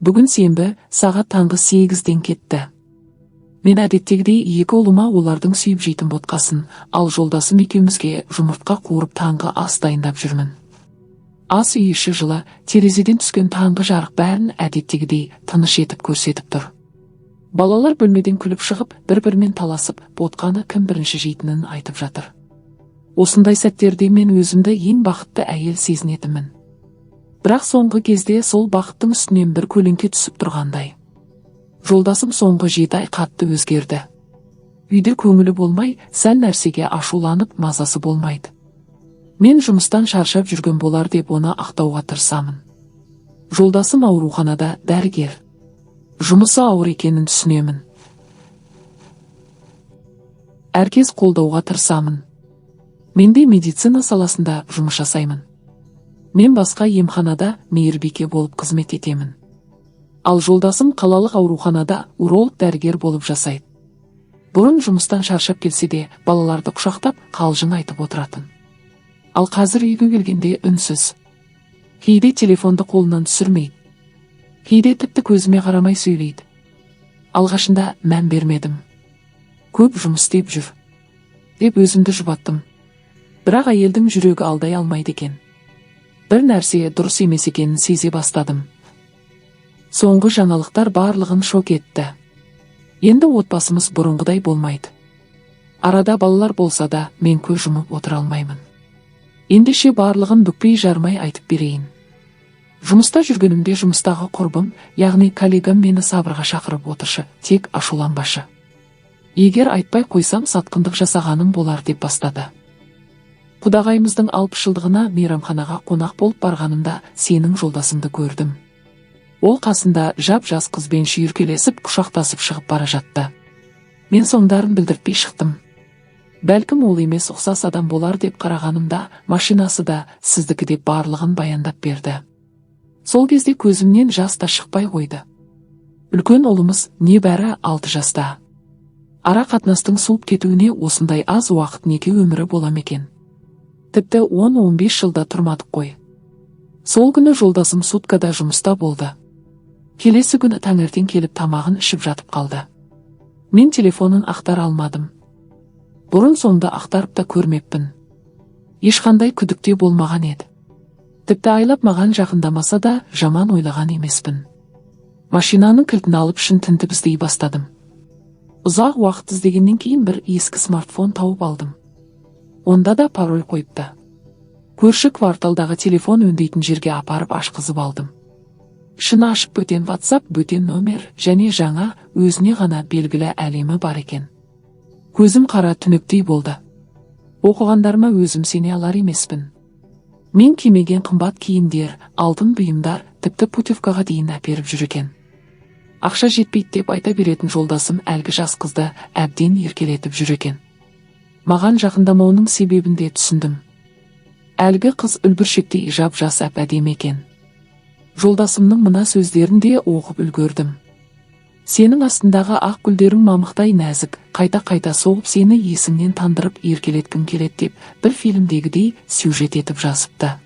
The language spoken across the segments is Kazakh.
Бүгін сенбі, сағат таңғы 8-ден кетті. Мен әдеттегідей екі ұлыма олардың сүйіп жейтін ботқасын, ал жолдасым екеумізге жұмыртқа қуырып, таңғы ас дайындап жүрмін. Ас үй іші жылы, терезеден түскен таңғы жарық бәрін әдеттегідей тыныш етіп көрсетіп тұр. Балалар бөлмеден күліп шығып, бір-бірімен таласып, ботқаны кім бірінші жейтінін айтып жатыр. Осындай сәттерде мен өзімді ең бақытты әйел сезінетінмін. Бірақ соңғы кезде сол бақыттың үстінен бір көлеңке түсіп тұрғандай. Жолдасым соңғы 7 ай қатты өзгерді. Үйде көңілі болмай, сәл нәрсеге ашуланып, мазасы болмайды. Мен жұмыстан шаршап жүрген болар деп оны ақтауға тырысамын. Жолдасым ауруханада дәрігер. Жұмысы ауыр екенін түсінемін. Әркез қолдауға тырысамын. Мен де медицина саласында жұмыс жасаймын. Мен басқа емханада мейірбике болып қызмет етемін. Ал жолдасым қалалық ауруханада уролог дәрігер болып жасайды. Бұрын жұмыстан шаршап келсе де, балаларды құшақтап, қалжың айтып отыратын. Ал қазір үйге келгенде үнсіз. Кейде телефонды қолынан түсірмейді. Кейде тіпті көзіме қарамай сөйлейді. Алғашында мән бермедім. Көп жұмыс істеп жүр деп өзімді жұбаттым. Бірақ әйелдің жүрегі алдай алмайды екен. Бір нәрсе дұрыс емес екенін сезе бастадым. Соңғы жаңалықтар барлығын шок етті. Енді отбасымыз бұрынғыдай болмайды. Арада балалар болса да, мен көз жұмып отыра алмаймын. Ендеше барлығын бүкпей жармай айтып берейін. Жұмыста жүргенімде жұмыстағы құрбым, яғни коллегам мені сабырға шақырып отыршы, тек ашуланбашы. Егер айтпай қойсам, сатқындық жасағаным болар деп бастады. Құдағайымыздың 60 жылдығына мейрамханаға қонақ болып барғанымда сенің жолдасыңды көрдім. Ол қасында жап жас қызбен шүйіркелесіп, құшақтасып шығып бара жатты. Мен соңдарын білдіртпей шықтым. Бәлкім, ол емес, ұқсас адам болар деп қарағанымда, машинасы да сіздікі деп барлығын баяндап берді. Сол кезде көзімнен жас та шықпай қойды. Үлкен ұлымыз небәрі 6 жаста. Ара қатынастың суып кетуіне осындай аз уақыт неке өмірі бола ма екен? Тіпті 10-15 жылда тұрмадық қой. Сол күні жолдасым суткада жұмыста болды. Келесі күні таңертең келіп, тамағын ішіп жатып қалды. Мен телефонын ақтара алмадым. Бұрын соңды ақтарып та көрмеппін. Ешқандай күдікте болмаған еді. Тіпті айлап маған жақындамаса да, жаман ойлаған емеспін. Машинаның кілтін алып, ішін тінтіп іздей бастадым. Ұзақ уақыт іздегеннен кейін бір ескі смартфон тауып алдым. Онда да пароль қойыпты. Көрші кварталдағы телефон өңдейтін жерге апарып, ашқызып алдым. Ішін ашып, бөтен WhatsApp, бөтен номер және жаңа, өзіне ғана белгілі әлемі бар екен. Көзім қара түнектей болды. Оқығандарыма өзім сене алар емеспін. Мен кимеген қымбат киімдер, алтын бұйымдар, тіпті путевкаға дейін әперіп жүр екен. Ақша жетпейді деп айта беретін жолдасым әлгі жас қызды әбден еркелетіп жүр екен. Маған жақындамауының себебін де түсіндім. Әлгі қыз үлбіршектей жап жас, әп әдемі екен. Жолдасымның мына сөздерін де оқып үлгердім: «Сенің астындағы ақ гүлдерің мамықтай нәзік, қайта-қайта соғып, сені есіңнен тандырып еркелеткім келеді» деп бір фильмдегідей сюжет етіп жазыпты.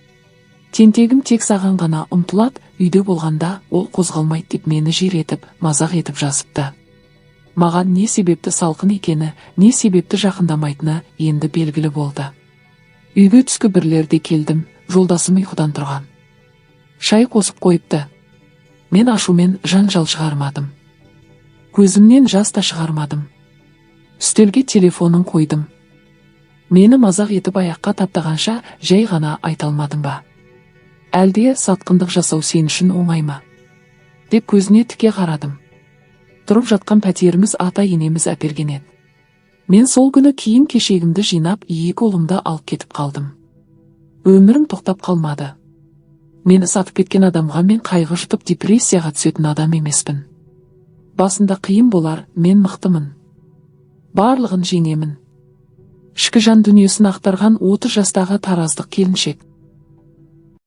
«Тентегім тек саған ғана ұмтылады, үйде болғанда ол қозғалмайды» деп мені жер етіп, мазақ етіп жазыпты. Маған не себепті салқын екені, не себепті жақындамайтыны енді белгілі болды. Үйге түскі 1-лерде келдім. Жолдасым ұйқыдан тұрған. Шай қосып қойыпты. Мен ашумен жанжал шығармадым. Көзімнен жас та шығармадым. Үстелге телефонын қойдым. «Мені мазақ етіп, аяққа таптағанша, жай ғана айта алмадың ба? Әлде сатқындық жасау сен үшін оңай ма?» деп көзіне тіке қарадым. Тұрып жатқан пәтеріміз ата енеміз әперген еді. Мен сол күні киім кешегімді жинап, екі ұлымды алып кетіп қалдым. Өмірім тоқтап қалмады. Мені сатып кеткен адамға мен қайғы жұтып, депрессияға түсетін адам емеспін. Басында қиын болар, мен мықтымын. Барлығын жеңемін. Ішкі жан дүниесін ақтарған 30 жастағы тараздық келіншек.